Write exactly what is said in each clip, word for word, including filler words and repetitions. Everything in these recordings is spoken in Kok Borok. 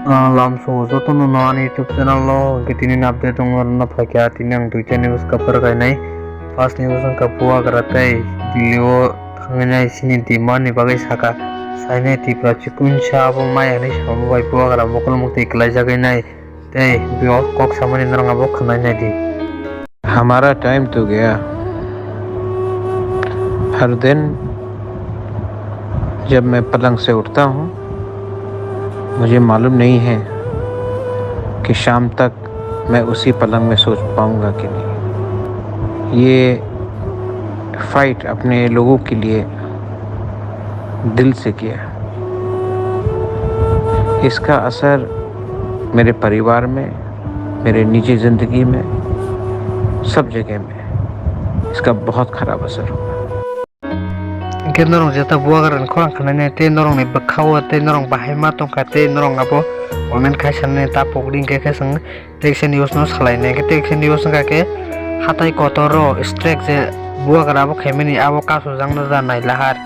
Ah, lamso jotono no ani YouTube channel o hwnkhe tini ni update wngna phaikha. Tini ang duita news cover khainai. First news wngkha Bubagra tei Delhi o thangwi nai chini demand ni bagwi sakha. Sainai Tripura chikunsa abo mai hwnwi samo bai Bubagra mokol muktwi kwlaijagwi nai. Tei bo kok samani norok abo khwnai nai di. हमारा टाइम तो गया। हर दिन जब मैं पलंग से उठता हूँ, मुझे मालूम नहीं है कि शाम तक मैं उसी पलंग में सो पाऊंगा कि नहीं। ये फाइट अपने लोगों के लिए दिल से किया। इसका असर मेरे परिवार में, मेरे निजी जिंदगी में, सब जगह में इसका बहुत खराब असर हुआ। Hingke norok jeta Bubagra ni khorang khwnai nai tei norok ni bwkha o tei norok bahai ma tongkha tei norok abo comment khaisa nai tapok di hingke khe chwng Tekse news no salai nai khe, tekse news wngkha khe hatai kotor o strike je Bubagra abo khaimani abo kasujak no da nai lahar.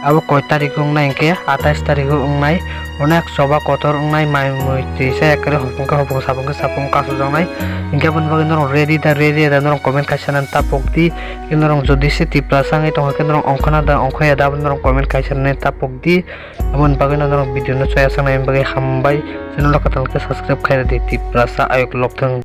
Abo koi tarik o wngnai hingke atais tarik o wngnai, onek choba kotor wngnai, mai mui twi sa ekkere hopong khe hopong sapong khe sapong kasujak nai. Hingke aboni bagwi norok ready da ready ya da norok comment kaisa nang tapok di. Norok jodi se Tiprasa wngwi tongkha khe norok ongkhorna da ongkhorya da abo norok comment kaisa nang tapok di. Aboni bagwi no norok video no chaya sangnai bagwi hambai. Channel o kwtal khe subscribe khaina di Tiprasa ayuk lokthang.